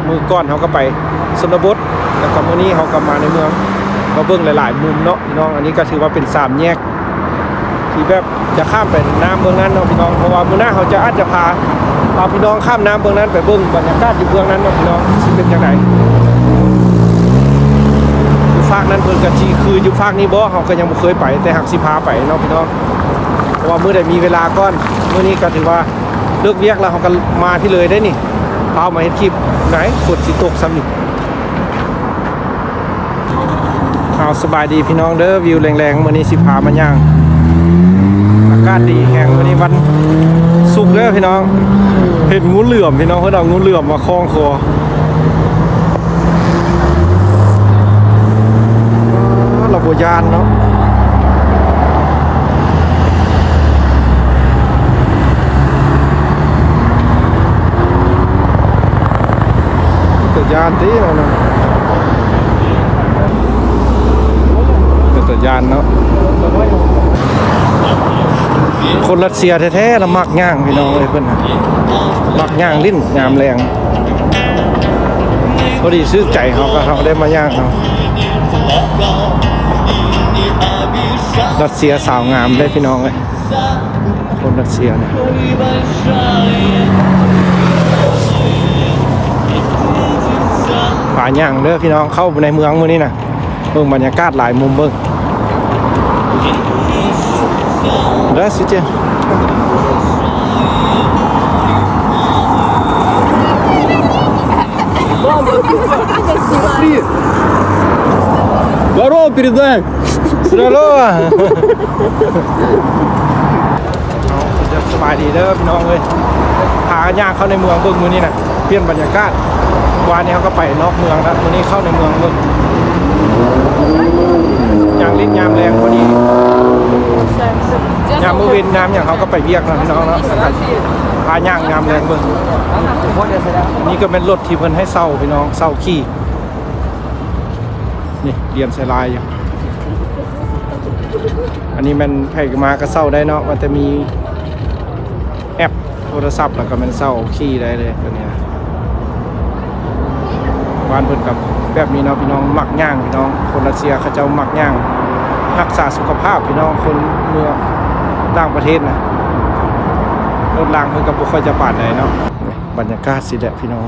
ມື້ກ່ອນເຮົາກໍໄປຊົນນະບົດ ແລ້ວກໍມື້ນີ້ເຮົາກໍມາໃນເມືອງ ມາເບິ່ງຫຼາຍໆມຸມເນາະພີ່ນ້ອງ. ອັນນີ້ກໍຖືວ່າເປັນສາມແຍກ ທີ່ແບບຈະຂ້າມໄປນ້ຳເບື້ອງນັ້ນເນາະພີ່ນ້ອງ, ເພາະວ່າມື້ໜ້າເຮົາຈະ ອາດຈະພາ ພາພີ່ນ້ອງຂ້າມນ້ຳເບື້ອງນັ້ນໄປເບິ່ງບັນຍາກາດຢູ່ເບື້ອງນັ້ນເນາະພີ່ນ້ອງ ຊິເປັນຈັ່ງໃດ. ຢູ່ຟາກນັ້ນເພິ່ນກໍຊິຄືຢູ່ຟາກນີ້ບໍ່ ເຮົາກໍຍັງບໍ່ເຄີຍໄປ ແຕ່ຫາກຊິພາໄປເນາະພີ່ນ້ອງ, ເພາະວ່າມື້ໃດມີເວລາກ່ອນ. ມື້ນີ້ກໍຖືວ່າເລີກວຽກແລ້ວ ເຮົາກໍມາພີ້ເລີຍໄດ໋ນີ້ ຟ້າວມາເຮັດຄລິບ. ໃດ໋ ຝົນຊິຕົກຊ້ຳນີ້. ເອົາ ສະບາຍດີພີ່ນ້ອງເດີ, ວິວແລງໆ ມື້ນີ້ຊິພາມາຍ່າງ. ອາກາດດີແຮງ, ມື້ນີ້ວັນສຸກເດີພີ່ນ້ອງ. ເຫັນງູເຫຼືອມພີ່ນ້ອງ, ເພິ່ນເອົາງູເຫຼືອມມາຄ້ອງຄໍ. ລາວບໍ່ຢ້ານເນາະ. ເປັນຕາຢ້ານຕິເນາະ, ເປັນຕາຢ້ານເນາະ. ຄົນຣັດເຊຍແທ້ໆ ລະມັກຍ່າງພີ່ນ້ອງເອີຍ, ເພິ່ນນະມັກຍ່າງຫຼິ້ນຍາມແລງ. ພໍດີຖືກໃຈເຮົາ ກໍເຮົາໄດ້ມາຍ່າງເນາະ. ຣັດເຊຍສາວງາມເດ້ພີ່ນ້ອງເອີຍ, ຄົນຣັດເຊຍນະ. ພາຍ່າງເດີພີ່ນ້ອງ ເຂົ້າໃນເມືອງມື້ນີ້ນະ. ເບິ່ງບັນຍາກາດຫຼາຍມຸມເບິ່ງ. Здравствуйте. Здорово передай. Здорово. ເອົາ ສະບາຍດີເດີພີ່ນ້ອງເອີຍ, ພາຍ່າງເຂົ້າໃນເມືອງເບິ່ງມື້ນີ້ນະ. ປ່ຽນບັນຍາກາດ, ວານນີ້ເຮົາກໍໄປນອກເມືອງແລ້ວ, ມື້ນີ້ເຂົ້າໃນເມືອງເບິ່ງ. ຍາມຫຼິ້ນຍາມແລງພໍດີ, ຍາມມື້ເວັນຍາມຫຍັງເຮົາກໍໄປວຽກເນາະພີ່ນ້ອງເນາະ. ພາຍ່າງຍາມແລງເບິ່ງ. ນີ້ກໍແມ່ນລົດທີ່ເພິ່ນໃຫ້ເຊົ່າພີ່ນ້ອງ, ເຊົ່າຂີ່. ນີ້ລຽນໃສ່ລາຍຢູ່. ອັນນີ້ແມ່ນໃຜມາກໍເຊົ່າໄດ້ເນາະ, ວ່າແຕ່ມີແອັບໂທລະສັບແລ້ວກໍແມ່ນເຊົ່າຂີ່ໄດ້ເລີຍຕົວນີ້ນະ. ບ້ານເພິ່ນກໍແບບນີ້ເນາະພີ່ນ້ອງ, ມັກຍ່າງພີ່ນ້ອງ. ຄົນຣັດເຊຍເຂົາເຈົ້າມັກຍ່າງ, ຮັກສາສຸຂະພາບພີ່ນ້ອງ. ຄົນເມືອງຕ່າງປະເທດນະ ລົດລາງເພິ່ນກໍບໍ່ຄ່ອຍຈະປານໃດເນາະ. ບັນຍາກາດຊີ້ແຫຼະພີ່ນ້ອງ,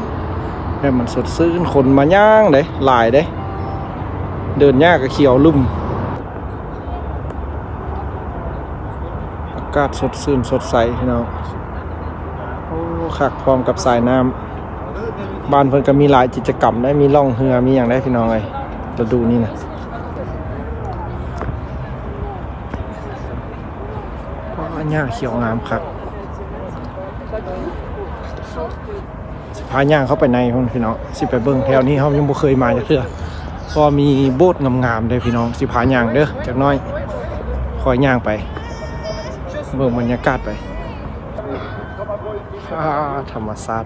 ແບບມັນສົດຊື່ນ, ຄົນມາຍ່າງເດ້, ຫຼາຍເດ້. ເດີນຫຍ້າກໍຂຽວລຶ້ມ, ອາກາດສົດຊື່ນສົດໃສພີ່ນ້ອງ. ໂອ້ ຄັກ ພ້ອມກັບສາຍນ້ຳ. ບ້ານເພິ່ນກໍມີຫຼາຍກິດຈະກຳໄດ໋, ມີລ່ອງເຮືອ ມີຫຍັງໄດ໋ພີ່ນ້ອງເອີຍ, ລະດູນີ້ນະ. ໂອ້ ຫຍ້າຂຽວງາມຄັກ. ຊິພາຍ່າງເຂົ້າໄປໃນພຸ້ນພີ່ນ້ອງ, ຊິໄປເບິ່ງ. ແຖວນີ້ເຮົາຍັງບໍ່ເຄີຍມາຈັກເທື່ອ, ເພາະມີໂບດງາມໆເດ້ພີ່ນ້ອງ. ຊິພາຍ່າງເດີ, ຈັກໜ້ອຍຄ່ອຍຍ່າງໄປ, ເບິ່ງບັນຍາກາດໄປ. ອາ ທຳມະຊາດ,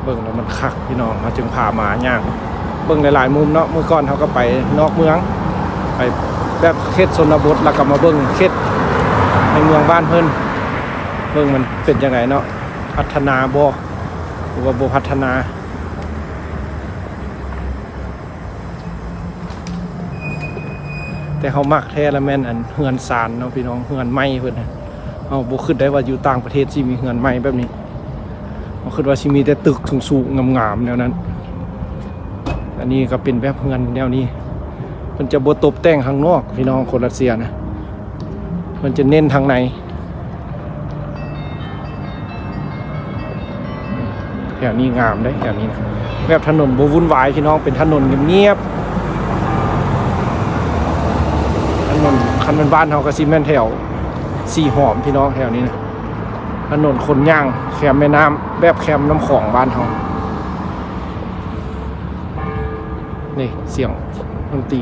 ເບິ່ງແລ້ວມັນຄັກພີ່ນ້ອງ, ເຮົາຈຶ່ງພາມາຍ່າງເບິ່ງຫຼາຍໆມຸມເນາະ. ມື້ກ່ອນເຮົາກໍໄປນອກເມືອງ, ໄປແບບເຂດຊົນນະບົດ, ແລ້ວກໍມາເບິ່ງເຂດໃນເມືອງບ້ານເພິ່ນ. ເບິ່ງມັນເປັນຈັ່ງໃດເນາະ, ພັດທະນາບໍ່ ຫຼືວ່າບໍ່ພັດທະນາ. ແຕ່ເຮົາມັກແທ້ລະແມ່ນອັນເຮືອນຊານເນາະພີ່ນ້ອງ, ເຮືອນໄມ້ເພິ່ນນະ. ເຮົາບໍ່ຄິດໄດ້ວ່າຢູ່ຕ່າງປະເທດຊິມີເຮືອນໄມ້ແບບນີ້, ເຮົາຄິດວ່າຊິມີແຕ່ຕຶກສູງໆງາມໆແນວນັ້ນ. ອັນນີ້ກໍເປັນແບບເຮືອນແນວນີ້, ເພິ່ນຈະບໍ່ຕົບແຕ່ງຂ້າງນອກພີ່ນ້ອງ, ຄົນຣັດເຊຍນະ. ເພິ່ນຈະເນັ້ນທາງໃນ. ແຖວນີ້ງາມເດ້ ແຖວນີ້ນະ, ແບບຖະໜົນບໍ່ວຸ່ນວາຍພີ່ນ້ອງ, ເປັນຖະໜົນງຽບໆ. ຖະໜົນ ຄັນແມ່ນບ້ານເຮົາກໍຊິແມ່ນແຖວສີຫອມພີ່ນ້ອງ, ແຖວນີ້ນະ. ຖະໜົນຄົນຍ່າງແຄມແມ່ນ້ຳ, ແບບແຄມນ້ຳຂອງບ້ານເຮົາ. ນີ້ສຽງດົນຕີ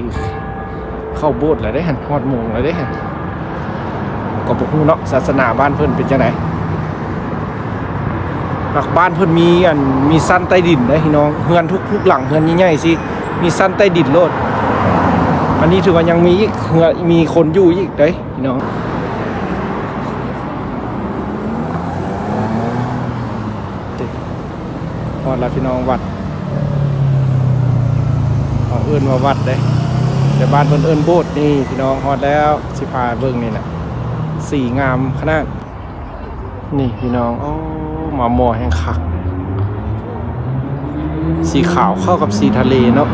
ເຂົ້າໂບດແລ້ວເດ້ຫັ້ນ, ຮອດໂມງແລ້ວເດ້ຫັ້ນ. ກໍບໍ່ຮູ້ເນາະ ສາສະໜາບ້ານເພິ່ນເປັນຈັ່ງໃດ. ຫາກບ້ານເພິ່ນມີອັນ ມີຊັ້ນໃຕ້ດິນເດ້ພີ່ນ້ອງ, ເຮືອນທຸກໆຫຼັງ ເຮືອນໃຫຍ່ໆຊິມີຊັ້ນໃຕ້ດິນໂລດ. ອັນນີ້ຖືວ່າຍັງມີອີກ ເຮືອນ ມີຄົນຢູ່ອີກເດ້ພີ່ນ້ອງ. ຮອດແລ້ວພີ່ນ້ອງ ວັດ ເຂົາເອີ້ນວ່າວັດເດ້ ແຕ່ບ້ານເພິ່ນເອີ້ນໂບດ. ນີ້ພີ່ນ້ອງ ຮອດແລ້ວ ຊິພາເບິ່ງນີ້ແຫຼະ ສີງາມຂະໜາດ. ນີ້ພີ່ນ້ອງ ໂອ້ ມາໝໍແຮ່ງຄັກ ສີຂາວເຂົ້າກັບສີທະເລເນາະ.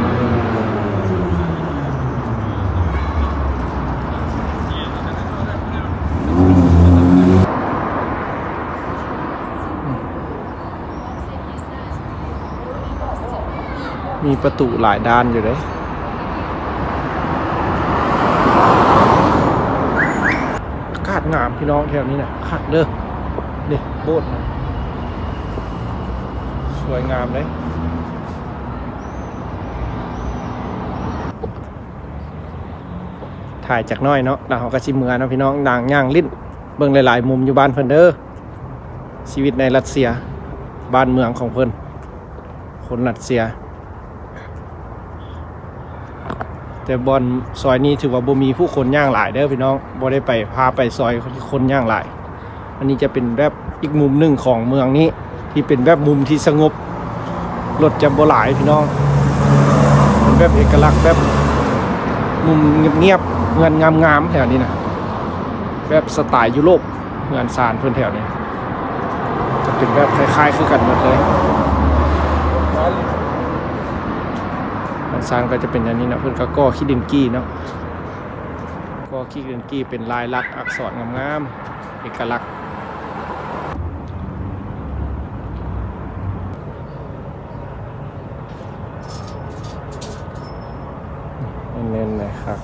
ມີປະຕູຫຼາຍດ້ານຢູ່ເດ້. ອາກາດງາມພີ່ນ້ອງ ແຖວນີ້ນະ ຄັກເດີ້. ນີ້ໂບດນະ ສວຍງາມເດ້. ຖ່າຍຈັກໜ້ອຍເນາະ ແລ້ວເຮົາກໍຊິເມືອເນາະພີ່ນ້ອງ. ນາງຍ່າງຫຼິ້ນເບິ່ງຫຼາຍໆມຸມຢູ່ບ້ານເພິ່ນເດີ້. ຊີວິດໃນລັດເຊຍ ບ້ານເມືອງຂອງເພິ່ນ ຄົນລັດເຊຍ. ແຕ່ບ່ອນຊອຍນີ້ຖືວ່າບໍ່ມີຜູ້ຄົນຍ່າງຫຼາຍເດີ້ພີ່ນ້ອງ ບໍ່ໄດ້ໄປ ພາໄປຊອຍທີ່ຄົນຍ່າງຫຼາຍ. ອັນນີ້ຈະເປັນແບບອີກມຸມໜຶ່ງຂອງເມືອງນີ້ ທີ່ເປັນແບບມຸມທີ່ສະຫງົບ ລົດຈະບໍ່ຫຼາຍພີ່ນ້ອງ. ເປັນແບບເອກະລັກ ແບບມຸມງຽບໆ ເຮືອນງາມໆ ແຖວນີ້ນະ ແບບສະໄຕຢູໂຣບ. ເຮືອນຊານເພິ່ນແຖວນີ້ຈະເປັນແບບຄ້າຍໆຄືກັນໝົດເລີຍ. ເຮືອນຊານກໍຈະເປັນແນວນີ້ເນາະ ເພິ່ນກໍກໍ່ຂີ້ດິນກີ່ເນາະ ກໍ່ຂີ້ດິນກີ່ເປັນລາຍລັກອັກສອນງາມໆ ເອກະລັກ. ແໜ້ນໆ ເລີຍຄັກ.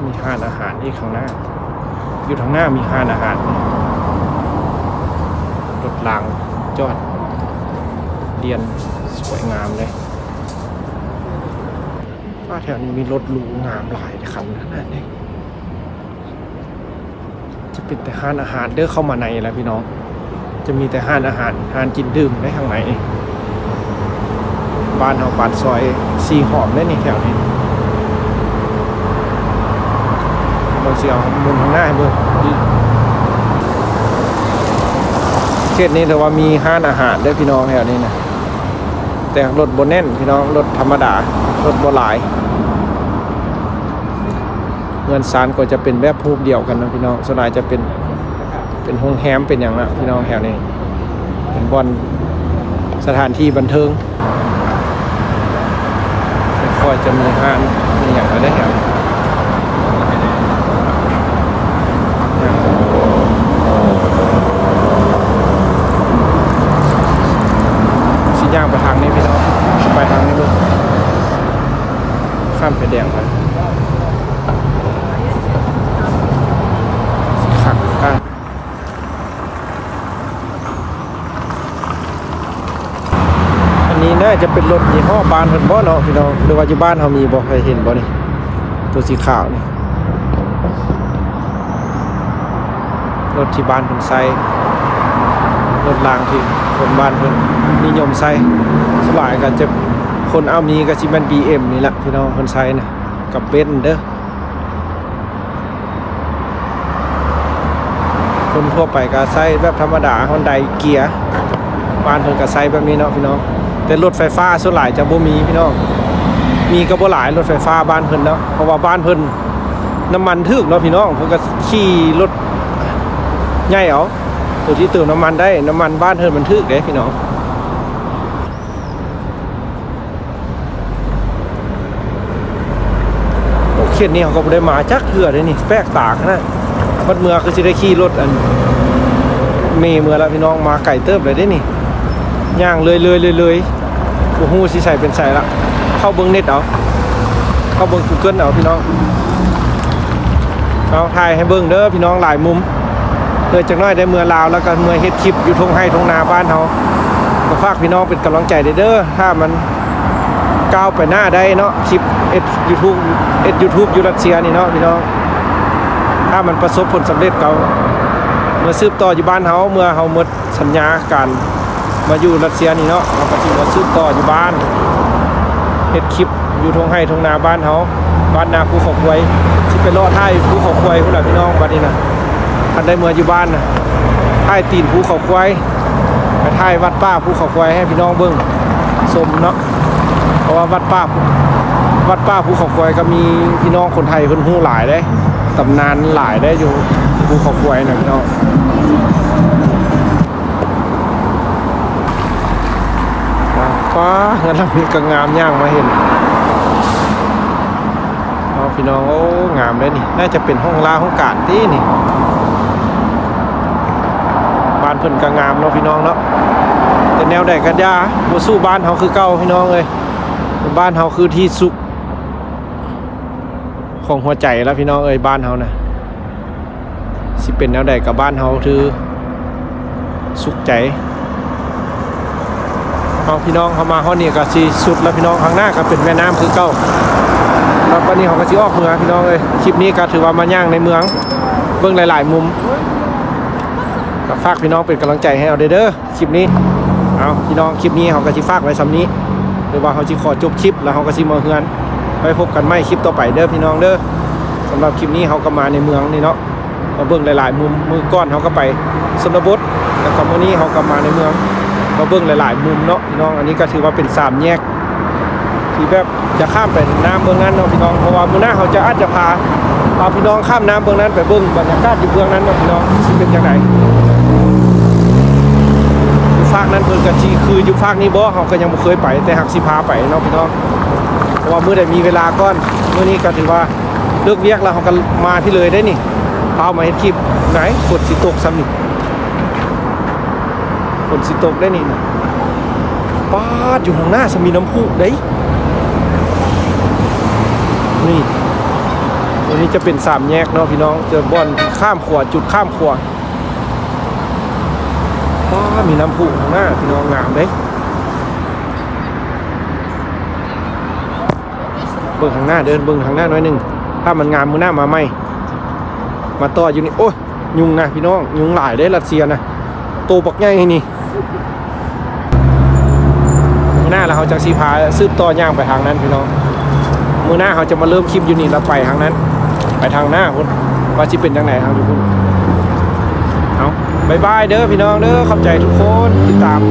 ມີຮ້ານອາຫານອີກຂ້າງໜ້າ ຢູ່ທາງໜ້າມີຮ້ານອາຫານ ລົດລາງຈອດລຽນສວຍງາມເລີຍ. ວ່າແຖວນີ້ມີລົດຫຼູງາມຫຼາຍເດ້ ຄັນຂະໜາດໃດ. ຈະເປັນແຕ່ຮ້ານອາຫານເດີ້ ເຂົ້າມາໃນແລ້ວພີ່ນ້ອງ ຈະມີແຕ່ຮ້ານອາຫານ ຮ້ານກິນດື່ມໃນຂ້າງໃນນີ້. ບ້ານເຮົາປານຊອຍສີ່ຫ້ອມເດ້ນີ້ ແຖວນີ້. ເບິ່ງຊິເອົາໝູນທາງໜ້າໃຫ້ເບິ່ງ. ເຂດນີ້ຖືວ່າມີຮ້ານອາຫານເດີ້ພີ່ນ້ອງ ແຖວນີ້ນະ ແຕ່ລົດບໍ່ແໜ້ນພີ່ນ້ອງ ລົດທຳມະດາ ລົດບໍ່ຫຼາຍ. ເຮືອນຊານກໍຈະເປັນແບບຮູບດຽວກັນເນາະພີ່ນ້ອງ ສ່ວນຫຼາຍຈະເປັນ ເປັນໂຮງແຮມເປັນຫຍັງນະພີ່ນ້ອງ ແຖວນີ້ເປັນບ່ອນສະຖານທີ່ບັນເທີງ. ຄ່ອຍຈະມີຮ້ານມີຫຍັງແລ້ວເດ້ ຊິຍ່າງໄປທາງນີ້ພີ່ນ້ອງ ໄປທາງນີ້ເບິ່ງ ຂ້າມໄຟແດງໄປ ຄັກຄັກ. ອັນນີ້ໜ້າຈະເປັນລົດຍີ່ຫໍ້ບ້ານເພິ່ນບໍ່ເນາະພີ່ນ້ອງ ຫຼືວ່າຢູ່ບ້ານເຮົາມີບໍ່ ໃຜເຫັນບໍ່ນີ້ ໂຕສີຂາວນີ້ ລົດທີ່ບ້ານເພິ່ນໃຊ້ ລົດລາງທີ່ຄົນບ້ານເພິ່ນນິຍົມໃຊ້. ສ່ວນຫຼາຍກໍຈະ ຄົນເອົາມີກໍຊິແມ່ນບີເອັມນີ້ແຫຼະພີ່ນ້ອງ ເພິ່ນໃຊ້ນະ ກັບເບັນເດີ້. ຄົນທົ່ວໄປກໍໃຊ້ແບບທຳມະດາ ຮອນໄດເກຍ ບ້ານເພິ່ນກໍໃຊ້ແບບນີ້ເນາະພີ່ນ້ອງ. ແຕ່ລົດໄຟຟ້າສ່ວນຫຼາຍຈະບໍ່ມີພີ່ນ້ອງ ມີກໍບໍ່ຫຼາຍ ລົດໄຟຟ້າບ້ານເພິ່ນເນາະ ເພາະວ່າບ້ານເພິ່ນນ້ຳມັນຖືກເນາະພີ່ນ້ອງ ເພິ່ນກໍຂີ່ລົດໃຫຍ່ເອົາ ໂຕທີ່ເຕີມນ້ຳມັນໄດ້ ນ້ຳມັນບ້ານເພິ່ນມັນຖືກເດ້ພີ່ນ້ອງ. ໂອ້ ເຂດນີ້ເຮົາກໍບໍ່ໄດ້ມາຈັກເທື່ອເດ້ນີ້ ແປກຕາຂະໜາດ. ບັດເມືອຄືຊິໄດ້ຂີ່ລົດອັນເມເມືອລະພີ່ນ້ອງ ມາໄກເຕີບເລີຍເດ້ນີ້ ຍ່າງເລື້ອຍໆ ເລື້ອຍໆ ບໍ່ຮູ້ຊິໃສເປັນໃສລະ. ເຂົ້າເບິ່ງເນັດເອົາ ເຂົ້າເບິ່ງກູເກີນເອົາພີ່ນ້ອງ. ເອົາ ຖ່າຍໃຫ້ເບິ່ງເດີພີ່ນ້ອງ ຫຼາຍມຸມ. ເອີ ຈັກໜ້ອຍໄດ້ເມືອລາວ ແລ້ວກໍເມືອເຮັດຄລິບຢູ່ທົ່ງໄຮ່ທົ່ງນາບ້ານເຮົາ ກໍຝາກພີ່ນ້ອງເປັນກຳລັງໃຈແດ່ເດີ. ຖ້າມັນກ້າວໄປໜ້າໄດ້ເນາະ ຄລິບເຮັດຢູທູບ ເຮັດຢູທູບຢູ່ຣັດເຊຍນີ້ເນາະພີ່ນ້ອງ ຖ້າມັນປະສົບຜົນສຳເລັດ ກໍເມືອສືບຕໍ່ຢູ່ບ້ານເຮົາ ເມື່ອເຮົາໝົດ ສັນຍາການມາຢູ່ຣັດເຊຍນີ້ເນາະ ເຮົາກໍຊິມາສືບຕໍ່ຢູ່ບ້ານ ເຮັດຄລິບຢູ່ທົ່ງໄຮ່ທົ່ງນາບ້ານເຮົາ ບ້ານນາພູເຂົາຄວາຍ ສິບ ໄປເລາະຖ່າຍພູເຂົາຄວາຍພຸ້ນລະພີ່ນ້ອງ. ບັດນີ້ນະ ຄັນໄດ້ເມືອຢູ່ບ້ານນະ ຖ່າຍຕີນພູເຂົາຄວາຍ ໄປຖ່າຍວັດປ່າພູເຂົາຄວາຍໃຫ້ພີ່ນ້ອງເບິ່ງຊົມເນາະ. ເພາະວ່າວັດປ່າ ວັດປ່າພູເຂົາຄວາຍກໍມີພີ່ນ້ອງຄົນໄທເພິ່ນຮູ້ຫຼາຍເດ້ ຕຳນານຫຼາຍເດ້ ຢູ່ພູເຂົາຄວາຍນະພີ່ນ້ອງ. ປ້າ ເຮືອນຫຼັງນີ້ກໍງາມ ຍ່າງມາເຫັນເນາະພີ່ນ້ອງ. ໂອ້ ງາມເດ້ນີ້ ໜ້າຈະເປັນຫ້ອງລາຫ້ອງການຕິນີ້. ບ້ານເພິ່ນກໍງາມເນາະພີ່ນ້ອງເນາະ ແຕ່ແນວໃດກໍຢ່າ ບໍ່ສູ້ບ້ານເຮົາຄືເກົ່າພີ່ນ້ອງເອີຍ. ບ້ານເຮົາຄືທີ່ສຸກຂອງຫົວໃຈລະພີ່ນ້ອງເອີຍ ບ້ານເຮົານະ. ຊິເປັນແນວໃດກັບບ້ານເຮົາ ຖືສຸກໃຈ. ເອົາ ພີ່ນ້ອງ ເຮົາມາຮອດນີ້ກໍຊິສຸດແລ້ວພີ່ນ້ອງ ຂ້າງໜ້າກໍເປັນແມ່ນ້ຳຄືເກົ່າ. ແລ້ວບັດນີ້ເຮົາກໍຊິອອກເມືອພີ່ນ້ອງເອີຍ. ຄລິບນີ້ກໍຖືວ່າມາຍ່າງໃນເມືອງ ເບິ່ງຫຼາຍໆມຸມ ກໍຝາກພີ່ນ້ອງເປັນກຳລັງໃຈໃຫ້ເຮົາແດ່ເດີ. ຄລິບນີ້ ເອົາ ພີ່ນ້ອງ ຄລິບນີ້ເຮົາກໍຊິຝາກໄວ້ສ່ຳນີ້ ຫຼືວ່າເຮົາຊິຂໍຈົບຄລິບ ແລ້ວເຮົາກໍຊິເມືອເຮືອນ. ໄວ້ພົບກັນໃໝ່ຄລິບຕໍ່ໄປເດີພີ່ນ້ອງເດີ. ສຳລັບຄລິບນີ້ເຮົາກໍມາໃນເມືອງນີ້ເນາະ ມາເບິ່ງຫຼາຍໆມຸມ. ມື້ກ່ອນເຮົາກໍໄປຊົນນະບົດ ແລ້ວກໍມື້ນີ້ເຮົາກໍມາໃນເມືອງ ມາເບິ່ງຫຼາຍໆມຸມເນາະພີ່ນ້ອງ. ອັນນີ້ກໍຖືວ່າເປັນສາມແຍກ ທີ່ແບບຈະຂ້າມໄປນ້ຳເບື້ອງນັ້ນເນາະພີ່ນ້ອງ. ເພາະວ່າມື້ໜ້າເຮົາຈະ ອາດຈະພາ ພາພີ່ນ້ອງຂ້າມນ້ຳເບື້ອງນັ້ນໄປເບິ່ງບັນຍາກາດຢູ່ເບື້ອງນັ້ນເນາະພີ່ນ້ອງ ຊິເປັນຈັ່ງໃດ. ຢູ່ຟາກນັ້ນເພິ່ນກໍຊິຄືຢູ່ຟາກນີ້ບໍ່ ເຮົາກໍຍັງບໍ່ເຄີຍໄປ ແຕ່ຫາກຊິພາໄປເນາະພີ່ນ້ອງ. ເພາະວ່າມື້ໃດມີເວລາກ່ອນ ມື້ນີ້ກໍຖືວ່າເລີກວຽກແລ້ວ ເຮົາກໍມາພີ້ເລີຍໄດ໋ນີ້ ຟ້າວມາເຮັດຄລິບ. ໄຫນ ຝົນຊິຕົກຊ້ຳນີ້. ຝົນຊິຕົກໄດ້ນີ້ນະ. ປາດ ຢູ່ທາງໜ້າຊະມີນ້ຳພຸໄດ້. ນີ້ ຕົວນີ້ຈະເປັນສາມແຍກເນາະພີ່ນ້ອງ ຈະບ່ອນຂ້າມຂົວ ຈຸດຂ້າມຂົວ. ປາດ ມີນ້ຳພຸທາງໜ້າພີ່ນ້ອງ ງາມເດ້. ເບິ່ງທາງໜ້າເດີ ເບິ່ງທາງໜ້າໜ້ອຍໜຶ່ງ ຖ້າມັນງາມມື້ໜ້າມາໃໝ່ ມາຕໍ່ຢູ່ນີ້. ໂອ້ຍ ຍຸງນະພີ່ນ້ອງ ຍຸງຫຼາຍເດ້ລັດເຊຍນະ ໂຕບັກໃຫຍ່ນີ້. ມື້ໜ້າລະເຮົາຈັ່ງຊິພາສືບຕໍ່ຍ່າງໄປທາງນັ້ນພີ່ນ້ອງ. ມື້ໜ້າເຮົາຈະມາເລີ່ມຄລິບຢູ່ນີ້ ແລ້ວໄປທາງນັ້ນ ໄປທາງໜ້າພຸ້ນ ວ່າຊິເປັນຈັ່ງໃດທາງຢູ່ພຸ້ນ. ເອົາ ບາຍບາຍເດີພີ່ນ້ອງເດີ ຂອບໃຈທຸກຄົນທີ່ຕິດຕາມ.